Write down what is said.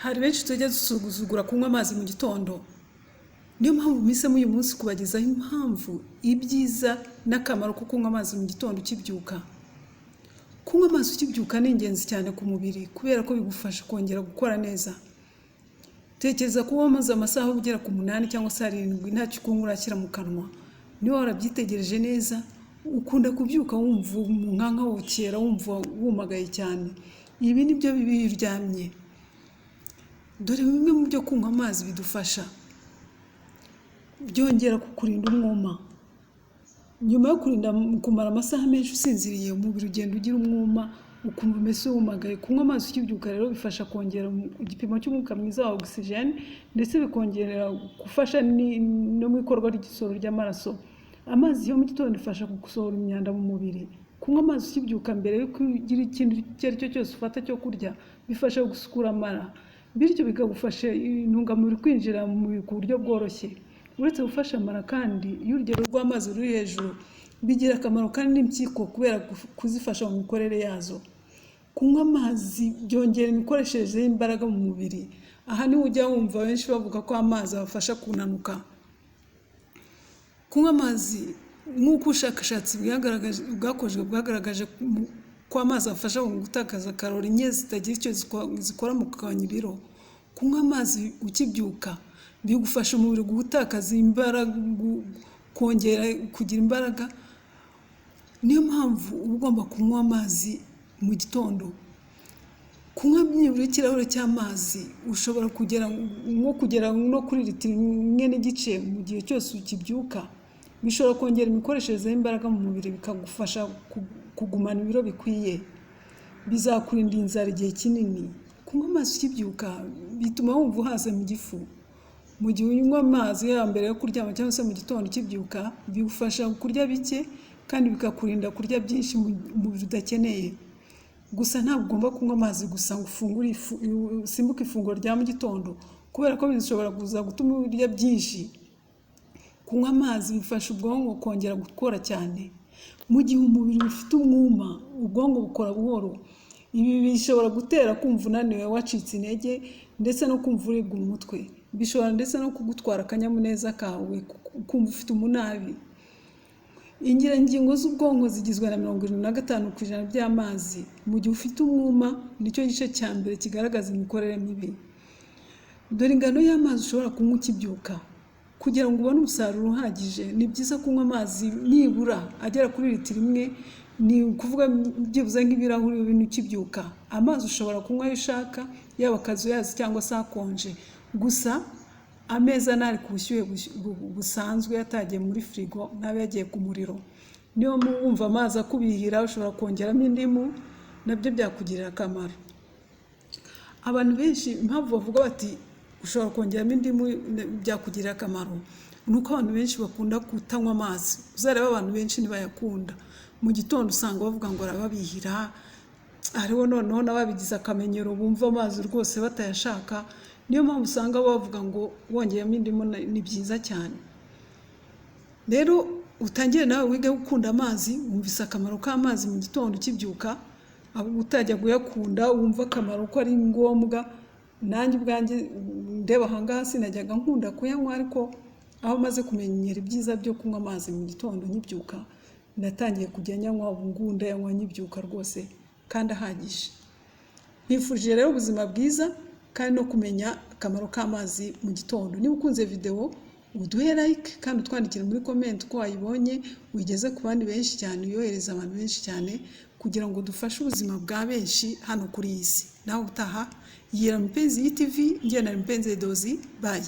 Hari benshi tujya dusuzugura kunywa amazi mu gitondo. Niyo mpamvu mpisemo uyu munsi kubagezaho impamvu, ibyiza n'akamaro ko kunywa amazi mu gitondo ukibyuka. Kunywa amazi ukibyuka ni ingenzi cyane ku mubiri kubera ko bigufasha kongera gukora neza. Tekereza kuba wamaze amasaha ugera ku 8 cyangwa se 7 ntacyo kunywa urashyira mu kanwa. Niba warabyitegereje neza, ukunda kubyuka wumva umwanya wokera, wumva wumagaye cyane. Ibi ni byo bibi iyo uryamye. Dore bimwe mu byo kunywa amazi bidufasha: byongera kukurinda umwuma. Nyuma yo kurinda kumara amasaha menshi usinziriye, umubiri ugenda ugira umwuma, ukumva umeze wumagaye. Kunywa amazi ukibyuka rero bifasha kongera igipimo cy'umwuka mwiza wa ogisijeni, ndetse bikongerera gufasha no mu ikorwa ry'isohoro ry'amaraso. Amazi yo mu gitondo ifasha gusohora imyanda mu mubiri. Kunywa amazi ukibyuka mbere yuko ugira ikintu icyo ari cyo cyose ufata cyo kurya bifasha gusukura amara, bityo bikagufasha intungamubiri kwinjira mu mubiri ku buryo bworoshye. Uretse gufasha amara kandi, iyo urugero rw'amazi ruri hejuru bigira akamaro kandi n'impyiko kubera kuzifasha mu mikorere yazo. Kunywa amazi byongera imikoreshereze y'imbaraga mu mubiri. Aha niho ujya wumva benshi bavuga ko amazi abafasha kunanuka. Kunywa amazi, nk'uko ubushakashatsi bwakozwe bwagaragaje ko amazi afasha mu gutakaza karori nke zitagira icyo zikora mu kugabanya ibiro. Kunywa amazi ukibyuka bigufasha umubiri gutakaza imbaraga, kongera kugira imbaraga. Niyo mpamvu uba ugomba kunywa amazi mu gitondo. Kunywa nibura ikirahure cy'amazi, ushobora kugera nko kugera no kuri litiro 1.5 mu gihe cyose ukibyuka, bishobora kongera imikoreshereze y'imbaraga mu mubiri, bikagufasha kugumana ibiro bikwiye. Bizakurinda inzara igihe kinini. Kunywa amazi ukibyuka bituma wumva uhaze mu gifu. Mu gihe unywa amazi, yaba mbere yo kuryama cyangwa se mu gitondo ukibyuka, bigufasha kurya bike kandi bikakurinda kurya byinshi umubiri udakeneye. Gusa ntabwo ugomba kunywa amazi gusa ngo ufungure, usimbuke ifunguro rya mu gitondo, kubera ko bishobora kuza gutuma urya byinshi. Kunywa amazi bifasha ubwonko kongera gukora cyane. Mu gihe umubiri ufite umwuma, ubwonko bukora buhoro. Ibi bishobora gutera kumva unaniwe, wacitse intege, ndetse no kumva uribwa umutwe. Bishobora ndetse no kugutwara akanyamuneza kawe, kumva ufite umunabi. Ingirangingo z'ubwonko zigizwe na 75% by'amazi. Mu gihe ufite umwuma, nicyo gice cya mbere kigaragaza imikorere mibi. Dore ingano y'amazi ushobora kunywa ukibyuka. Kugira ngo ubone umusaruro uhagije, ni byiza kunywa amazi nibura agera kuri litiro 1, ni ukuvuga byibuze nk'ibirahuri 4 ukibyuka. Amazi ushobora kunywa ayo ushaka, yaba akazuyazi cyangwa se akonje. Gusa ameza ntari ku bushyuhe busanzwe, atagiye muri firigo, ntabe yagiye ku muriro. Niba wumva amazi akubihira, ushobora kongeramo indimu, nabyo byakugirira akamaro. Abantu benshi impamvu bavuga bati ushobora kongeramo indimu byakugirira akamaro, ni uko abantu benshi bakunda kutanywa amazi. Uzarebe, abantu benshi ntibayakunda. Mu gitondo usanga bavuga ngo arababihira. Hariho noneho n'ababigize akamenyero, bumva amazi rwose batayashaka. Niyo mpamvu usanga bavuga ngo wongeyemo indimu ni byiza cyane. Rero utangire nawe wige gukunda amazi. Wumvise akamaro k'amazi mu gitondo ukibyuka, utajya kuyakunda wumva akamaro ko ari ngombwa. Nanjye ubwanjye ndeba ahangaha, sinajyaga nkunda kuyanywa, ariko aho maze kumenyera ibyiza byo kunywa amazi mu gitondo nkibyuka, natangiye kujya nyanywa. Ubu ngubu ndayanywa nkibyuka rwose kandi ahagije. Nkwifurije rero ubuzima bwiza kandi no kumenya akamaro k'amazi mu gitondo. Niba ukunze videwo, uduhe like kandi utwandikire muri comment uko wayibonye, uyigeze ku bandi benshi cyane, uyohereze abantu benshi cyane kugira ngo dufashe ubuzima bwa benshi hano kuri iyi si. Nawe utaha. Yira Mpenzi TV, ngenda Mpenzi Dozi. Bye.